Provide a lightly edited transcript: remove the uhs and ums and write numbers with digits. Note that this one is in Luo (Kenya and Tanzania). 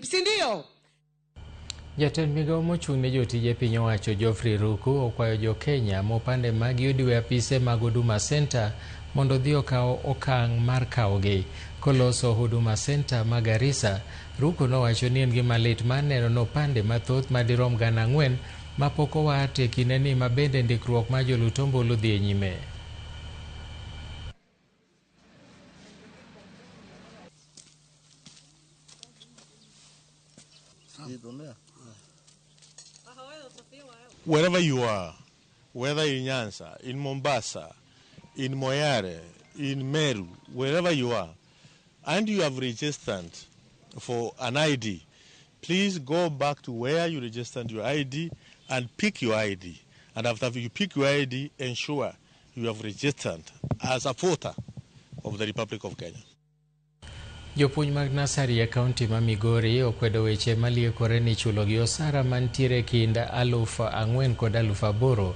si ndio? Jatend migao mochung' ne jotije piny owacho Geoffrey Ruku okwayo jo Kenya mopande magi odiwe apise mag Huduma Center mondo odhi okaw okang' mar kawogi. Koloso Huduma Center ma Garissa, Ruku nowacho ni en gima lit mar neno nopande mathoth madirom 4,000 mapok owar e kindeni ma bende ndikruok mar jolut ombulu dhi e nyime. Wherever you are, whether in Nyanza, in Mombasa, in Moyale, in Meru, wherever you are, and you have registered for an ID, please go back to where you registered your ID and pick your ID. And after you pick your ID, ensure you have registered as a voter of the Republic of Kenya. Jopuonj mag nasari e kaunti ma Migori okwedo weche maliekore ni chulogi osara mantiere kind 4,000 kod 8,000.